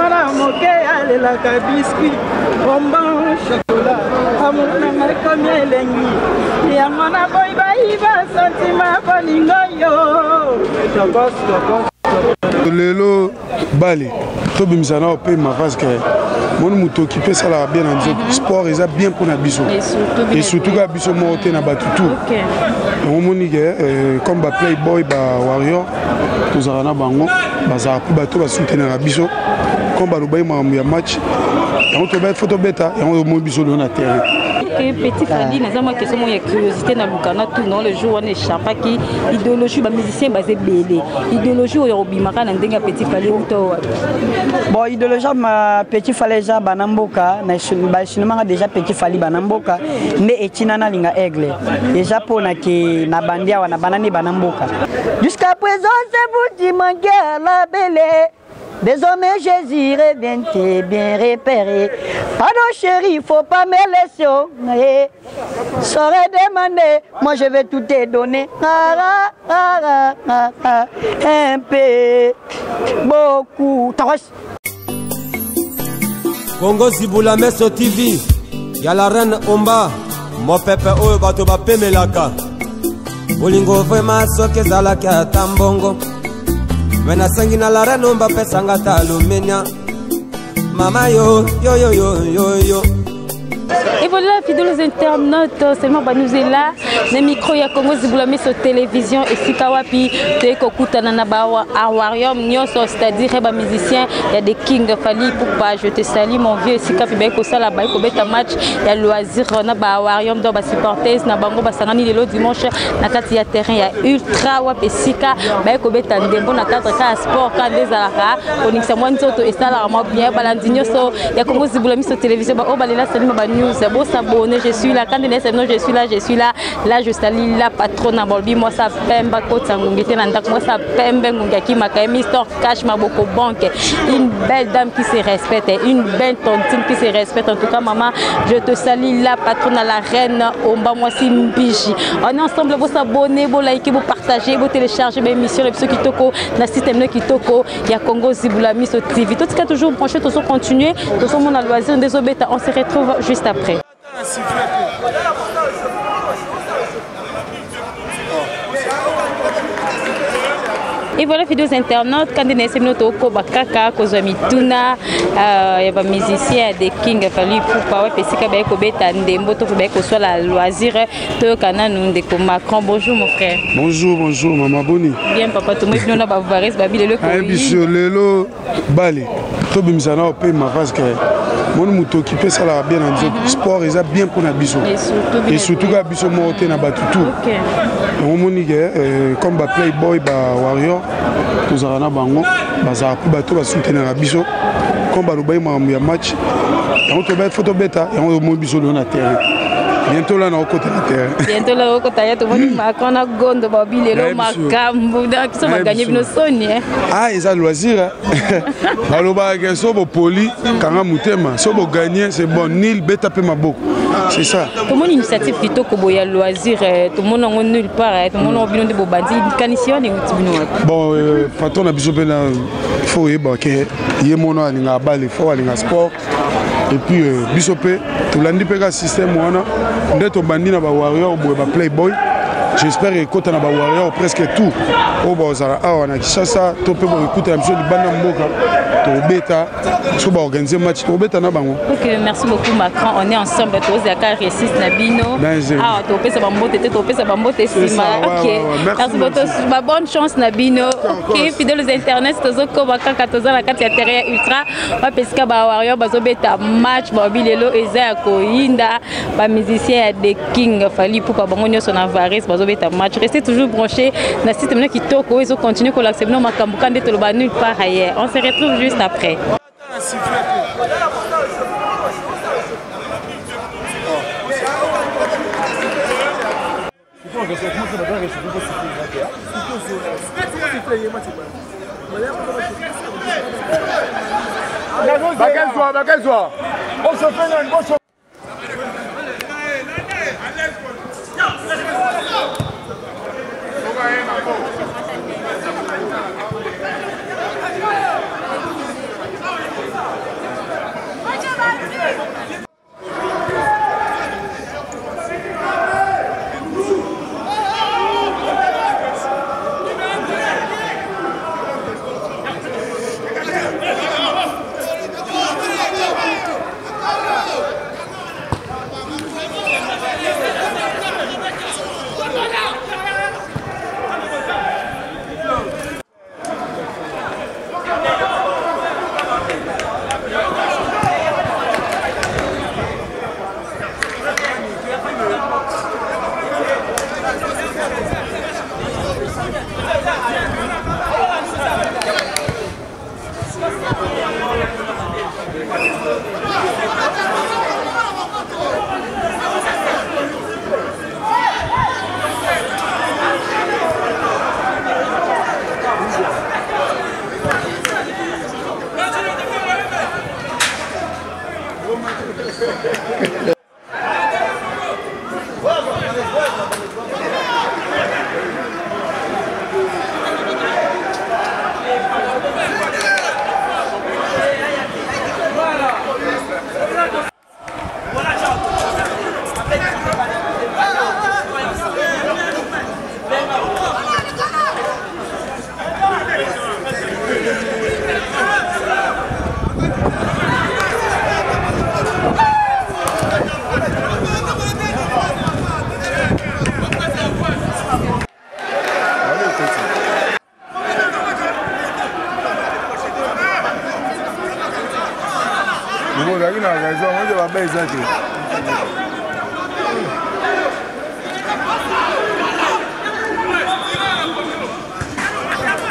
Mwana moke alelaka biscuit, bonbon, chocolat. Amour na ngai ekomi elengi. Yango naboyi bayiba sentiment bolingo yo. Tokos, tokos. Lelo bale tobimisa nao pema parce que moni moto okipe esalaka bien na nzoto. Sport eza bien mpona biso et surtout kaka biso moko te, na bato tout. Yango omoni ke comme ba playboy, ba warrior, tozalaka na bango, bazalaka mpe bato basoutenaka biso. Comme balobaki makambo ya match, yango faut tobeta yango. Omoni biso lelo na terrain. Ok, petit Fally, naza mwa question moko ya curiosité na luka na tuna. Le jour wana échappaki idéologie, bamusicien baza ebele, idéologie oyo obimaka na ndenge ya petit Fally euta wapi? Bon, idéologie ma petit Fally eza bana mboka na basinumanga déjà. Petit Fally, bana mboka nde etina nalinga Aigle. Eza mpona ke na bandi awa na bana nde bana mboka. Jusqu'à présent, c'est vous qui manquez à la belle. Désormais, Jésus revient, t'es bien repéré. Pardon, chérie, faut pas me laisser. Oh, eh. Saurais demander, moi je vais tout te donner. Ah, ah, ah, ah, ah, un peu, beaucoup. Taros. Kongo Zibula Meso TV ya la reine Omba, mopepe oyo bato bapemelaka bolingo. Vraiment, soki ezalaki ata mbongo, me nasengi na la reine Omba, apesanga ata alumenia. Mama yo yo yo yo yo yo. Et voilà, fidèles internautes, seulement bah, nous est là, le micro ya Congo Zibula Miso Télévision esika wapi toye kokutana na ba warrior nyonso, c'est-à-dire ba musicien ya The King Fally Ipupa. Je te salue, mon vieux. Esika mpe baye kosala, baye kobeta match ya loisir na ba warrior, donc ba supporters na bango basangani lelo dimanche na kati ya terrain ya Ultra, wapi esika baye kobeta ndembo na cadre ka ya sport, ka nde ezalaka koningisa mwa nzoto, esalaka mwa bien. Balandi nyonso ya Congo Zibula Miso Télévision, baoyo balela Salima ba news, bosabone. Je suis là, kandi na non, je suis là, je suis là. Là, je salue la patronne na balobi mwasa pembe, akotisa ngungi te na ndako, mwasa pembe, ngungi akimaka ye. Mister Cash Maboko Banque, une belle dame qui se respecte, une belle tontine qui se respecte. En tout cas, maman, je te salue, la patronne à la reine Omba mwasi mbiji. On est ensemble. Bosabone, bolike, bopartage, botélécharge baémission na biso kitoko na système no kitoko ya Congo Zibula Miso TV. Totika toujours branché, tozo continuer, tozomona loisir nde ezobeta. On se retrouve juste après. Et voilà, fidèles internautes, quand on est tokoba kaka kozwa mituna ya bamusicien ya The King Fally Ipupa, wapi esika baye kobeta ndembo to baye koswala loisir. Toyoka nanu ndeko Macron. Bonjour, mon frère. Bonjour, bonjour, mama, boni? Bien, papa. Tomoi bino na bavares babi lelo. Ayebi biso lelo bale tobimisa nao pema parce que moni moto okipe esalaka bien na nzoto. Sport eza bien mpona biso et surtout kaka biso moko te, na bato tout. Yango omoni ke comme ba playboy, ba warrior, tozalaka na bango, bazalaka mpe bato basoutenaka biso. Comme balobaki makambo ya match, yango faut tobeta yango. Omoni biso lelo na terrain. Bientôt là naokota na terrain. Bientôt là okota ya. Tomoni Macron na Gondo, babi lelo makambo, donc so baganye bino soni. Ah, eza loisir. Balobaka ke so bopoli, kanga motema, so boganye, c'est bon, nil, beta mpe maboko, c'est ça. Tomoni initiative kitoko boye ya loisir, tomoni yango nulle part, tomoni yango bino nde bobandi. Likanisi wana euti bino wapi? Bon, patron na biso mpe na faut oyeba ke ye mono alingaka bale, faut alinga sport. Et puis biso mpe tolandi mpe kaka système wana nde tobandi na bawarrior boye, baplayboy. J'espère ekota na bawarrior presque tout oyo bazala awa na Kinshasa to mpe bokokuta na biso libanda mboka. Tobeta so baorganize match, tobeta na bango. Ok, merci beaucoup, Macron. On est ensemble. Tozalaka réussite na bino awa, topesa bambote te, topesa bambote nsima. Ok, merci beaucoup, ba bonne chance na bino. Ok, fidèles internautes, tozokoba kaka, toza na kati ya terrain ya Ultra, wapi esika bawarrior bazobeta match. Babi lelo eza ya koyinda. Bamusicien ya The King Fally Ipupa, bango nyonso na varis, bazobeta match. Restez toujours branché na site mino kitoko oyo ezocontinue kolakisa bino makambo ka nde toloba nulle part ailleurs. On se retrouve juste après. Bakezwa, bakezwa, osofenani boso. Ozalaki na raison, oyo baba eza te.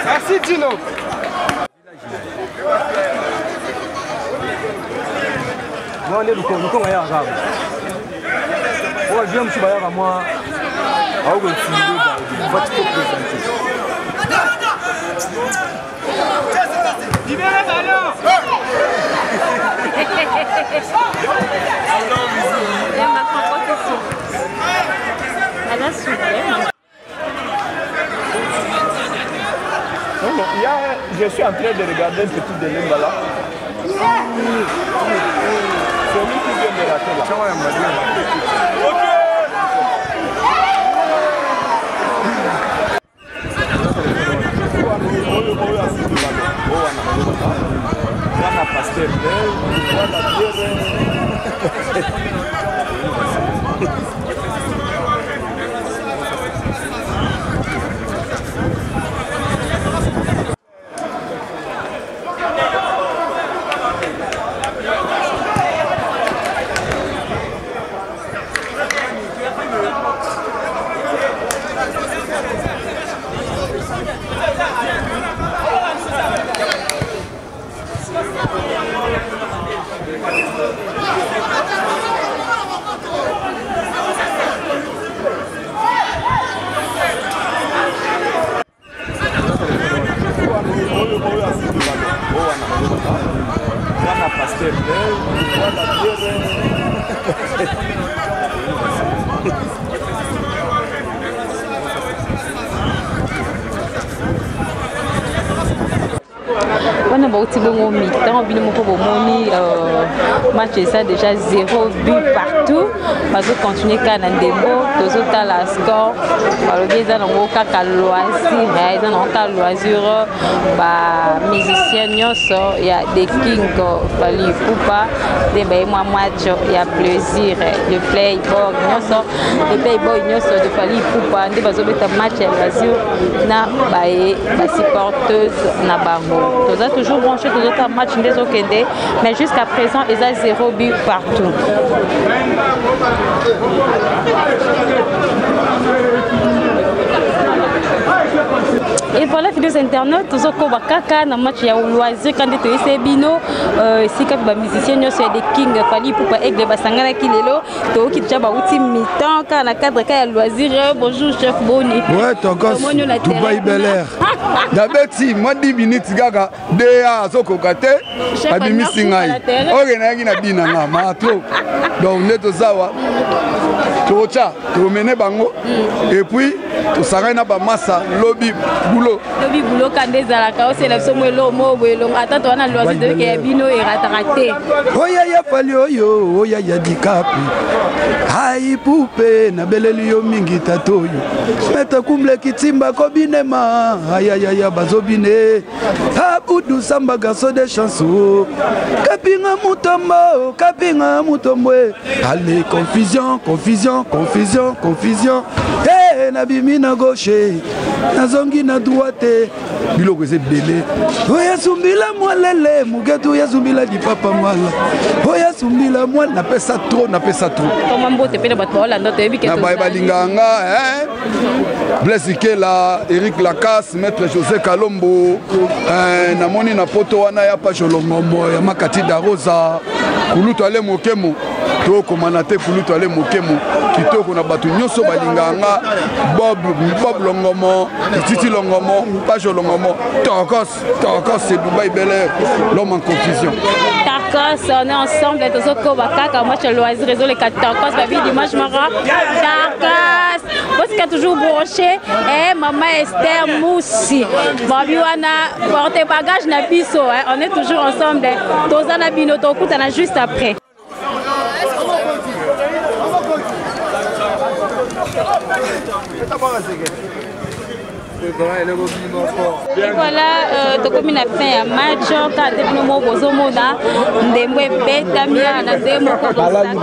Merci Dino. Non, nde lukonga yaka kaka oyo bajoueur mosusu bayaka mwa aokointimide gardien fati ko présente. Libérez ballon. Non, non, il y a, je suis en train de regarder un petit délai là. C'est lui qui vient de rater là. Wana pasteur wana Pierre. Wana pasteur wana Pierre. Wana bauti bongo mi-temps, bino moko bomoni match eza déjà 0 but partout. Bazocontinue kaka na ndembo, tozotala score. Balobi eza nango kaka loisir, eza nango kaka loisir. Bamusicien nyonso ya The King Fally Ipupa nde baye mwa match ya plaisir. Le playboy nyonso, le playboy nyonso de Fally Ipupa nde bazobeta match ya loisir na baye basupporteuse na bango. Toza toujours branché, tozotala match nde ezokende, mais jusqu'à présent eza 0 but partout. Et voilà, fidèles internautes, tozokoba kaka na match ya loisir kandi toyese bino esika mpe bamusicien nyonso ya The King Fally Ipupa Aigle basanganaki lelo. Toyoki deja bauti mi-temps kaka na cadre ka ya loisir. Bonjour chef, boni? Ouais, tokos Dubai Bel Air. Nabeti mwa 10 minutes kaka da azokoka te, abimisi ngai oyo nayaki na bina nga maa trop. Donc nde tozawa tokotya tokomene bango et puis tosangani na bamasa lobi bulo. Lobi bulo kanda ezalaka osela biso mo eloko mo boye elongo ata toza na loisir, toyoke ya bino erataka te. Oyaya Fally oyo, oyaya Dikapi aipupe, nabeleli yo mingi tata oyo maître Kumble Kitimba kobinema ayayaya bazobine Abudu Samba garçon de chanson Kapinga Mutombo Kapinga Mutombo. Allez, confusion, confusion, confusion, confusion. Hey. Eh, nabimi na gauche, nazongi na droite, biloko eza ebele. Oyo asumbila mwalele mugetu, oyo asumbila lipapa mwala, oyo asumbila mwala. Napesa trop, napesa trop. Koma mbote mpe na bato baolanda, toyebi ke na baye balingaka nga, hein? Blaise Ikela, Eric Lacasse, Maître José Kalombo, eh, namoni na poto wana ya Pacho Longomo, ya Makati Darosa, Kulutu Ale Mokemo, tokomana te Kulutu Ale Mokemo, kitoko na bato nyonso balingaka nga, Bob, Bob Longomo, Titi Longomo, Pacho Longomo, Tokos, Tokos, c'est Dubaï Bel Air, l'homme en confusion. Tarkos, on est ensemble, tozokoba kaka match ya loisir ezoleka Tarkos, babi dimanche moko Tarkos, bosika toujours branché, eh, mama Esther Moussi, babi wana porte bagage na biso, eh, on est toujours ensemble, toza na bino, tokutana juste après. Et voilà, euh, tokomi na fin ya match kaka nde bino moko bozomona ndembo ebetami awa na nde moko. Balali,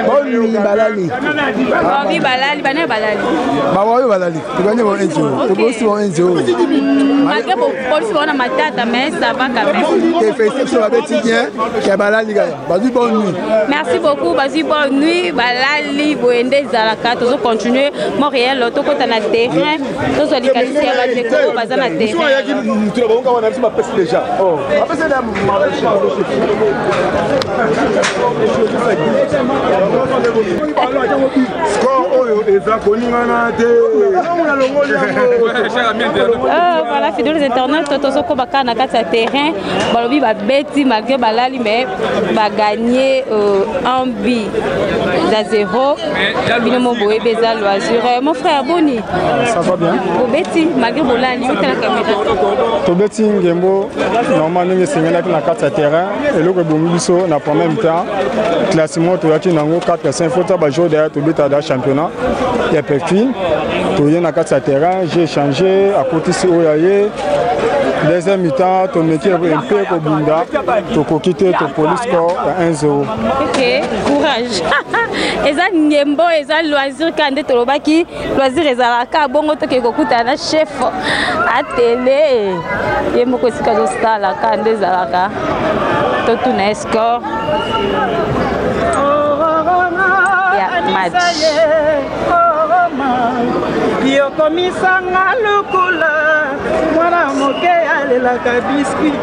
bonne nuit. Balali. Babi balali, bana balali. Bawayo balali, tobandi ba 1-0, tobosi ba 1-0. Malgré polisi baona matata, mais ça va quand même. Te félicite biso, babeti bien ya balali kaka, bazwi bonne nuit. Merci beaucoup, bazwi bonne nuit, balali. Boye nde ezalaka, tozocontinue montréal, tokota na terrain, tozwa likanisi ya bandeko oyo baza na terrain. Mutu na bango wana biso bapesi déjà, bapesi na score oyo eza koningana te. Voilà, fidèles internautes, tozokoba kaka na kati ya terrain. Balobi babeti malgré balali, mais bagagné 1 but à 0. Bino mo boyebi, eza loisir. Mon frère, boni? Ça va bien. Bobeti malgré bolali, otala caméra. Tobeti ngembo normal ndenge esengelaki na kati ya terrain. Eloko ebongi biso na premier mi-temps, classement toyaki nango 4 5 fota bajour derrière, tobeta da championnat ya pefine. Toye na kati ya terrain, j'ai changé, akotisi oyo aye. Deuxième mi-temps, tomeki mpe kobunda, tokoki te, topoli score ya 1-0. Ok, courage. Eza ngembo, eza loisir kaka nde tolobaki, loisir ezalaka bongo. Tokei kokutana na chef atele ye moko esika azosala kaka nde ezalaka, totuna ye score ya match. Yokomisanga lokola mwana moke alelaka biscuit,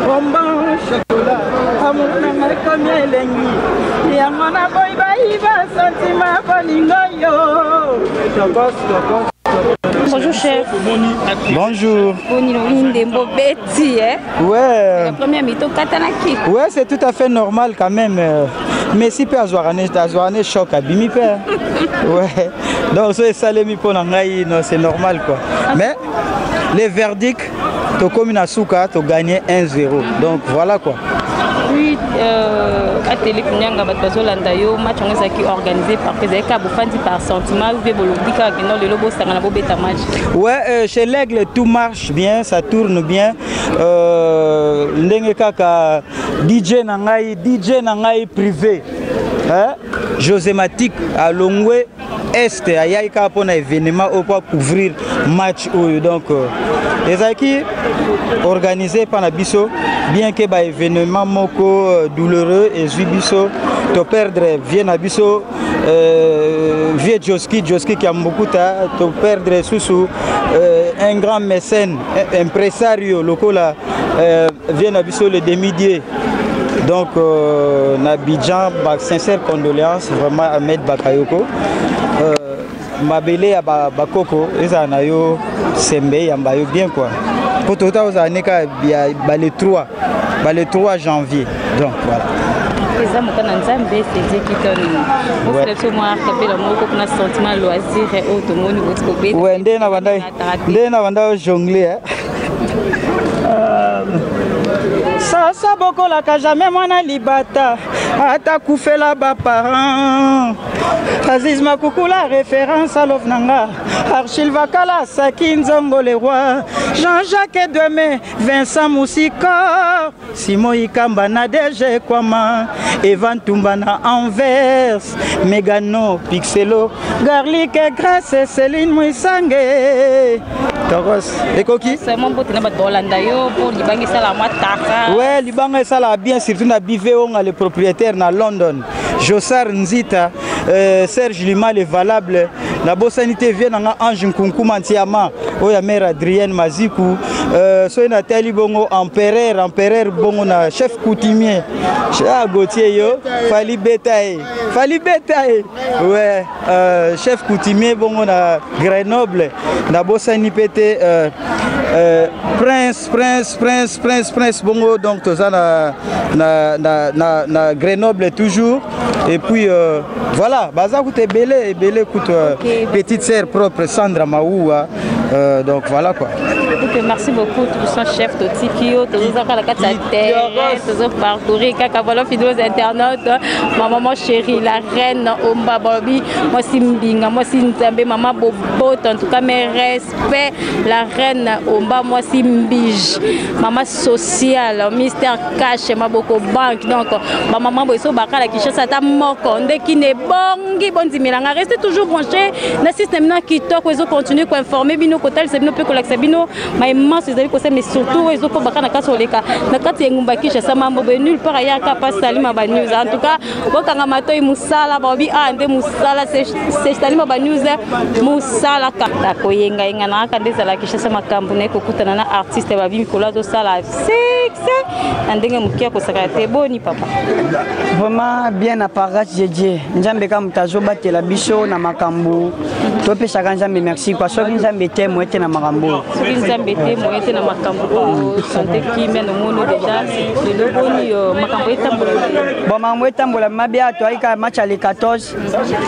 bonbon, chocolat. Amour na ngai komi elengi, yango naboyi bayiba sentiment bolingo yo. Tokos, tokos. Bonjour chef. Bonjour. Boni ndembo beti, eh? Ouais. La première mi-temps katanaki. Ouais, c'est tout à fait normal quand même. Messi mpe azwaka ne azwaka ne choc, abimi mpe. Ouais. Donc so esalemi mpo na ngai, non, c'est normal quoi. Mais les verdicts, tokomi na suka, togagné 1-0. Donc voilà quoi. Oui, atele kunyanga bato bazolanda yo. Match yango ezalaki organisé par ezalaki kaka bofandi par sentiment mpe bolobi kaka keno lelo bosangana bobeta match? Ouais, chez l'Aigle, tout marche bien, ça tourne bien. Ndenge kaka DJ na ngai, DJ na ngai privé, hein? Josématique alongwe est, ayaki kaka mpona événement oyo mpo couvrir match oyo. Donc ezalaki organisé mpa na biso, bien que baévénement moko douloureux ezwi biso, toperdre vieux na biso, vieux Joski, Joski Kiambukuta. Toperdre susu un grand mécène, impresario lokola vieux na biso le demi-dieu. Donc na Abidjan, ba sincère condoléances vraiment, Ahmed Bakayoko. Mabele ya bakoko ezala na yo sembe, yamba yo bien quoi, po tota ozala ne kaka ya ba le 3, ba le 3 janvier. Donc voilà. Eza moka na Nzambe, c'est Dieu qui donne. Osala biso mwa kapela moko mpona sentiment loisir oyo tomoni boti kobeta. Ouais, nde na banda jongle, hein? Sasa bokolaka jamais mwana libata ata kufela baparent. Aziz Makukula, référence à love nanga. Archil Vakala, Saki Nzongo le roi, Jean-Jacques Edoueme, Vincent Moussika. Simon Ikamba na DG Kwama, Evan Ntumba na Anvers, Megano Pixelo, Garlic Grace, Céline Mwisange. Toros, ekoki? Seulement mbote na bato baolanda yo mpo libanga esala mwa tara. Ouais, libanga esala bien surtout na Bive Onga le propriétaire na London. Josar Nzita, euh, Serge Lima le valable, nabosani te vie na nga Ange Nkunkuma Ntiama, oyo ya mère Adrienne Maziku, euh, soki natali bongo empereur, empereur bongo na chef coutumier. Ah, Gauthier yo, Fally beta ye. Fally beta ye. Ouais, euh, chef coutumier bongo na Grenoble, nabosani pe te euh, euh, prince prince prince prince prince bongo donc toza na, na, na, na, na Grenoble toujours et puis euh, voilà baza kutu ebele ebele kutu euh, okay. Petite sœur propre Sandra Maoua euh, donc voilà quoi. Ok, merci beaucoup tout chef totiki yo tozozaka na kati ya terrain tozoparcourir kaka voilà fidèles internautes ma maman chérie la reine Omba balobi mwasi mbinga mwasi nzambe mama boboto en tout cas mes respects la reine Omba mwasi mbige mama sociale Mister Cash maboko banque donc bamama boye so bakala Kinshasa ata moko nde kini ebongi bondimela nga restez toujours branché na système na kitoko ezo continuer koinformer bino kotalisa bino mpe kolakisa bino maimmanso ezali kosala mais surtout oyo ezokobaka na kati koleka na kati ya engumba Kinshasa mambo boye nulle part ayaka pa Salima ba news en tout cas bokanga matoi mosala balobi a nde mosala c'est Salima ba news mosala kaka koyengayenga na kaka nde ezala Kinshasa makambo naye kokutana na artiste babi mikolo azosala succès na ndenge moke ya kosakana te boni papa. Vraiment bien à par grâce de Dieu nzambe ka moto azobatela biso na makambo topesaka nzambe merci quoi soki nzambe te moye te na makambo oyo soki nzambe te moye te na makambo oyo sante kimia nomoni deja lelo boni makambo etambola bon makambo etambola mabe ato ayika match ya le 14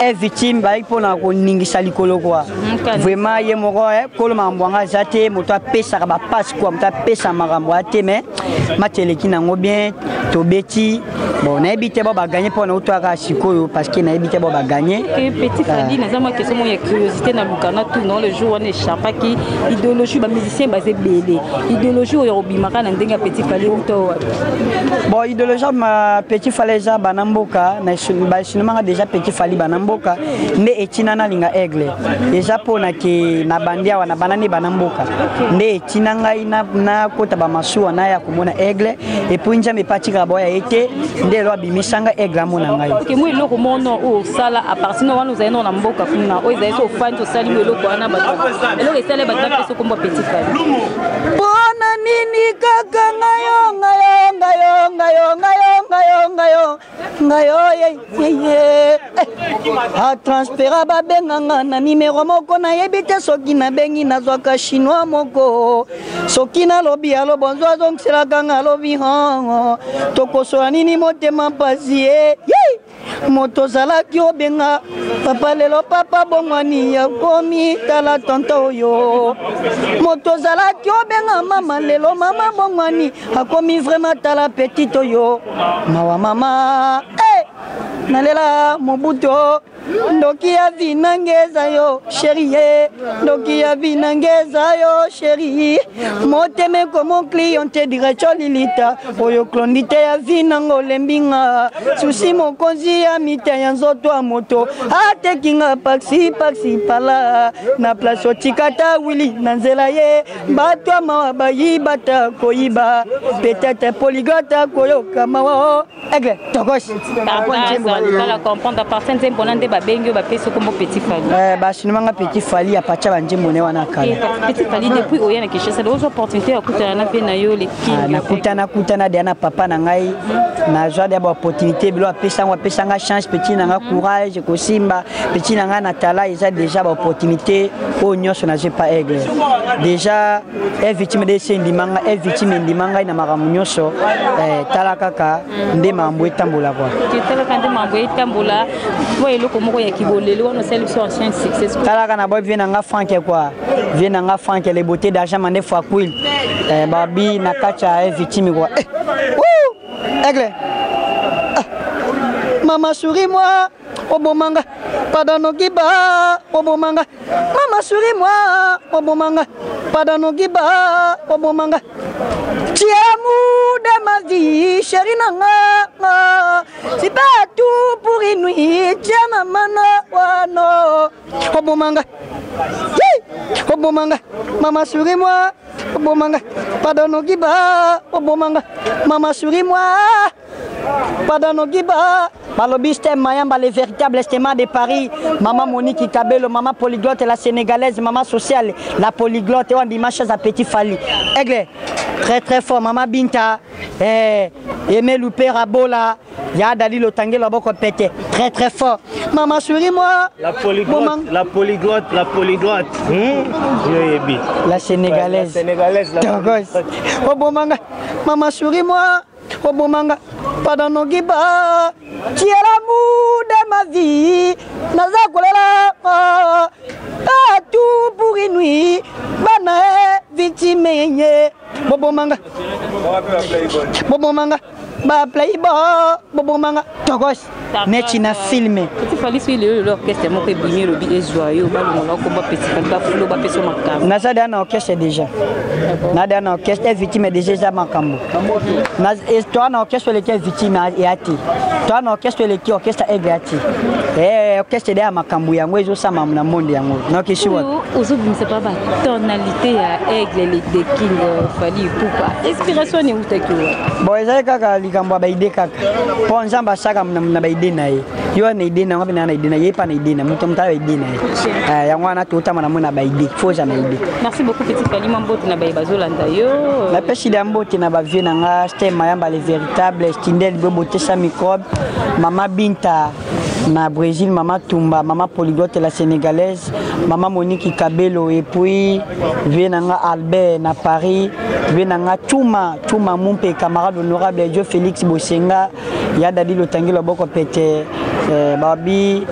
e victime bayaki mpona koningisa likolo kua vraiment ye moko kolo makambo yango aza te moto apesaka bapase kua moto apesa makambo ya te mais match eleki nango bien tobeti bon nayebi te bao baganye mpo na otwaka sikoyo parce que nayebi te bao baganye. Petit Fally naza mwa question moko ya curiosité na luka na tuna le jour wana échappaki idéologie bamusicien baza ebele idéologie oyo obimaka na ndenge ya Petit Fally uta wapi? Bon idéologie ma Petit Fally eza bana mboka basinomanga déjà Petit Fally bana mboka nde etina nalinga aigle eza mpona ke na bandi awa na banda nde bana mboka nde etina ngai nakota bamasuwa naya komona aigle et puis nzambe epatikaka boya ye te nde elo abimisanga aigle amona ngai. Ok mwa eloko moko oyo osala à partir na wana ozali nao na mboka kuna oyo ezali so ofandi osali mwa eloko wana bato eloko esali bato bapesa kombo Petit Fally. Mpona nini kaka ngayo ngayo ngayo ngayo ngayo ngayo ngayo ngayo ye atransfera babenganga na nimero moko nayebi te soki nabengi nazwaka chinois moko soki nalobi alo bonzo azongiselaka nga alobi hongo tokosola nini motema mpasi ye moto ozalaki obenga papa lelo papa bongwani yakomi tala tonto oyo moto ozalaki obenga mama lelo mama bongwani akomi vraiment tala petit oyo mawa mama hey! Nalela mobuto ndoki ya vi nange eza yo sheri ye ndoki ya vi nange eza yo sheri motema ekomo cliente direction lilita oyo klondite ya vi nango olembi nga susi mokonzi ya mita ya nzoto ya moto ateki nga paksi paksi pala na place otikata wili na nzela ye bato ya mawa bayibata koyiba peut-être polyglotte akoyoka mawa aigle tokos kala comprendre à partir nzembo na nde babengi yo bapesi kombo Petit Fally. Basinoma nga Petit Fally à partir ya banzembo ne wana kala. Petit Fally depuis oya na Kinshasa ozwa opportunité ya kutana na mpe na yo le king. Nakutana kutana deya na papa na ngai nazwa deya baopportunité bilo apesango apesanga chance petit na nga courage kosimba petit na ngai na tala eza déjà baopportunité oyo nyonso nazwi pa aigle déjà e victime de ese endima ngai e victime endima ngai na makambo nyonso tala kaka nde makambo etambola kwa talaka nde makambo etambola po eloko moko ya kibolelo wana osali biso ancien succès talaka na boy vie na nga frank quoi vie na nga frank les beautés d'argent mande fois quil babi na kati ya victime quoi aigle mama souris moi obomanga padanokiba obomanga mama souris moi obomanga padanokiba obomanga tu es l'amour de ma vie. na nga si pas tout pour une nuit tia mama na wano obomanga obomanga mama souris-moi obomanga pardon ogiba obomanga mama souris-moi pardon ogiba balobi stem mayamba le véritable stema de paris mama monique kabelo mama polyglotte la sénégalaise mama sociale la polyglotte oyo andima chaise à petit fali aigle très très fort mama binta eh, aimé lupera bola ya dali lotange loboko pete très très fort mama souris moi la polyglotte la polyglotte la polyglotte hmm? yoyebi la sénégalaise ouais, la sénégalaise la polyglotte obomanga mama souris moi obomanga pardon nogiba tu es l'amour de ma vie naza kolela oh, ah, tout pour une nuit bana e victime ye bobomanga bobomanga ba playboy bobomanga tokos neti na filme petit fali soki lelo lelo orchestre moko ebimi elobi ezwa yo balongola oko bapesi fali bafulo bapesi yo makambo naza deya na orchestre déjà na deya na orchestre e victime déjà eza makambo toa na orchestre eleki ya victime eya te toa na orchestre eleki orchestre aigle ya te eh, orchestre deya makambo yango ezosama na monde yango nokisi wapi ozobimisa pa batonalité ya aigle le the king euh, fali ipupa inspiration eutaki wapi bon ezali kaka likambo ya baide kaka mpo nzambe asaka na baide na ye yo na ide na ngo mpe na ide na ye mpa na ide na moto moto ayo ide na ye eh, yango wana totama na moi na baide fo oza na ide merci beaucoup petit fali mwa mbote na baye bazolanda yo napesi da mbote na bavie na nga ste mayamba le véritable stindel bobotesa microbe mama binta na Brésil, Mama Tumba, Mama Polyglotte la Sénégalaise, Mama Monique Kabelo et puis vieux nanga Albert na Paris, vieux nanga Chuma, Chuma Mumpe camarade honorable Dieu Félix Bosenga, ya Dadi Lotangi Loboko Pete, euh, Babi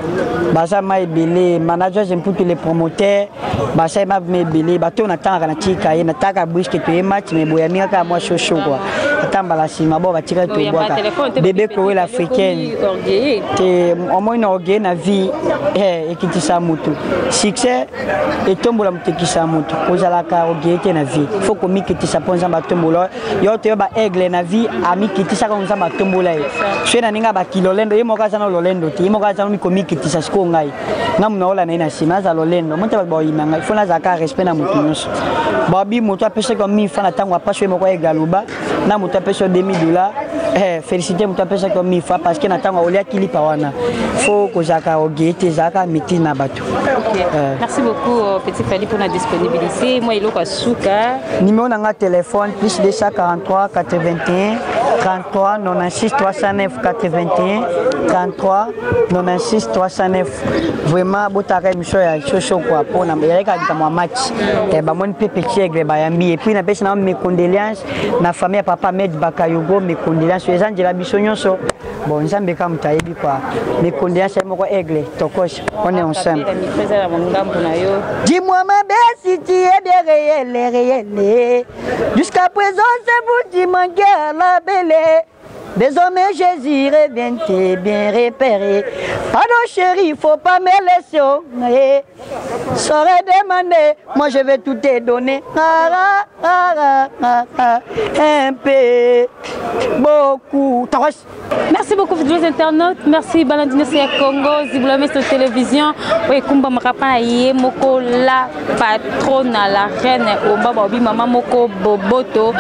baza ma ebele manager Mputu les promoteurs basali ma ebele bato natangaka na tika ye nataka briske toye match mais boyami kaka mwa shosho kua ata mbala nsima bo batikali tobwaka bebe kowe l'africaine te omoi na orgueil na vie eh, ekitisa motu succès etombola moto ekitisa motu kozalaka orgueil te na vie fo komikitisa mpo nzambe atombola yo toyo ba aigle na vie amikitisaka nzambe atombola ye soki na ndenge ya bakilolendo ye moko aza na lolendo te ye moko aza na komikitisa sikoyo ngai nga moto naola na ye na nsima aza lolendo moto bato baoyina ngai fo nazalaka respect na moto nyonso babi moto apesaki yo 1000 francs na ntango apasi ye moko aigle aloba na moto apesi yo 2000 dollars eh, félicité moto apesaki yo 1000 francs parce que na ntango oliaki lipa wana fo kozalaka orgueil te ezalaka maîtrise na bato okay. eh. merci beaucoup euh, petit fali pour la disponibilité moi eloko ya suka numéro na nga téléphone plus 243 81 33 96 309 81 33 96 309 vraiment botaka émission ya shosho quoi mpona ezalaki likambo ya match eh, bamoni mpe petit aigle bayambi et puis napesi na mes condoléances na famille ya papa med bakayogo mes condoléances eza nzela biso nyonso bon nzambe kaka moto ayebi quoi mes condoléances ye moko aigle tokos on est ensemble dis-moi ma belle si tu es bien réel réel jusqu'à présent c'est vous qui manquez à la belle Désormais Jésus revient, t'es bien repéré. Pardon chérie, faut pas me laisser. Oh, Saurais demander, moi je vais tout te donner. Ah, ah, ah, ah, ah, un peu, beaucoup. Merci beaucoup fidèles internautes. Merci Balandine ya Congo, Zibula Meso Télévision. Oyo ekumbamaka mpa na ye moko la patronne la reine Omba Baobi, mama moko boboto,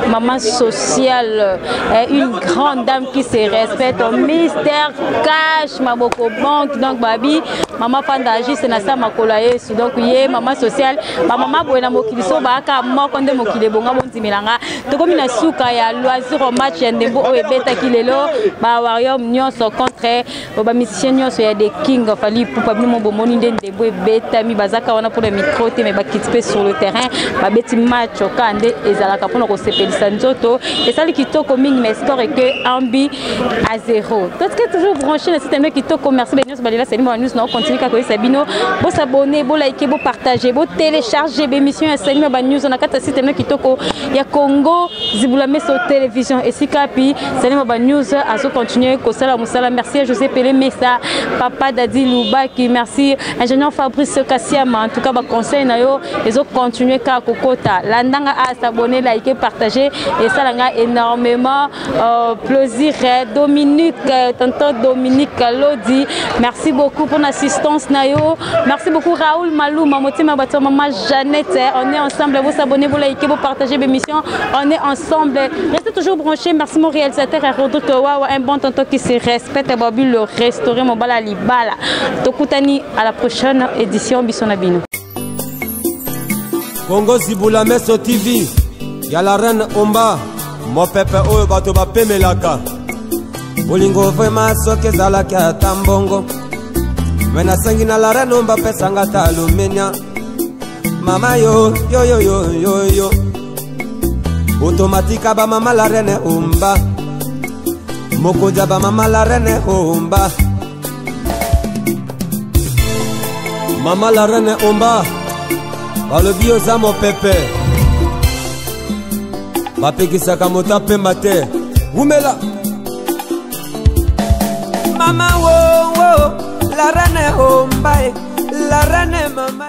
maman sociale, eh, une grande dame qui se respecte, Mister Cash Maboko Banque, donc Babi, mama fanda juste na sa makolo ya Yesu. Donc ye maman sociale, ba mama boye na mokili so baaka moko nde mokili ebonga bondimela nga. Tokomi na suka ya loisir match ya ndembo oyo ebetaki lelo ba warrior nyonso contre ba musicien nyonso ya The King Fally Ipupa. Bino mo bomoni nde ndembo ebetami, bazaka wana mpona micro te mais bakiti mpe sur le terrain babeti match kaka nde ezalaka mpona kosepelisa nzoto. Esali kitoko mingi mais score eke 1 but à 0. Totika toujours branché na site kitoko. Merci ba nyonso balela Salim News na continue kaka koyesa bino bo s'abonner, bo liker, bo partager, bo télécharger ba émission ya Salim ba News na kati ya site kitoko ya Congo Zibula Meso Télévision esika pi Salim ba News azo continuer kosala musala. Merci à José Pelé Messa, papa Dadi Lubaki, merci ingénieur Fabrice Kassiama. En tout cas ba conseil na yo ezo continuer kaka kokota landanga a s'abonner, liker, partager et ça langa énormément. Plaisir Dominique, tonton Dominique Lodi. Merci beaucoup pour l'assistance Nayo. Merci beaucoup Raoul Malou, Motema Bato, maman Jeannette. On est ensemble. Vous abonnez, vous likez, vous partagez l'émission. On est ensemble. Restez toujours branchés. Merci mon réalisateur Rodrigue Wawa, un bon tonton qui se respecte. Babu le restaurer mon bala libala. Tokutani à la prochaine édition Bissonabino. Congo Zibula Meso TV ya la reine Omba mopepe oyo bato bapemelaka bolingo vraimen soki ezalaki ata mbongo me nasengi na la reine Omba apesanga ata alumenia mama yo yo yo yo yo yo otomatika bamama la reine Omba mokonzi ya bamama la reine Omba mama la reine Omba balobi oza mopepe bapekisaka moto apemba te wumela mama wo wo la reine Omba la reine mama.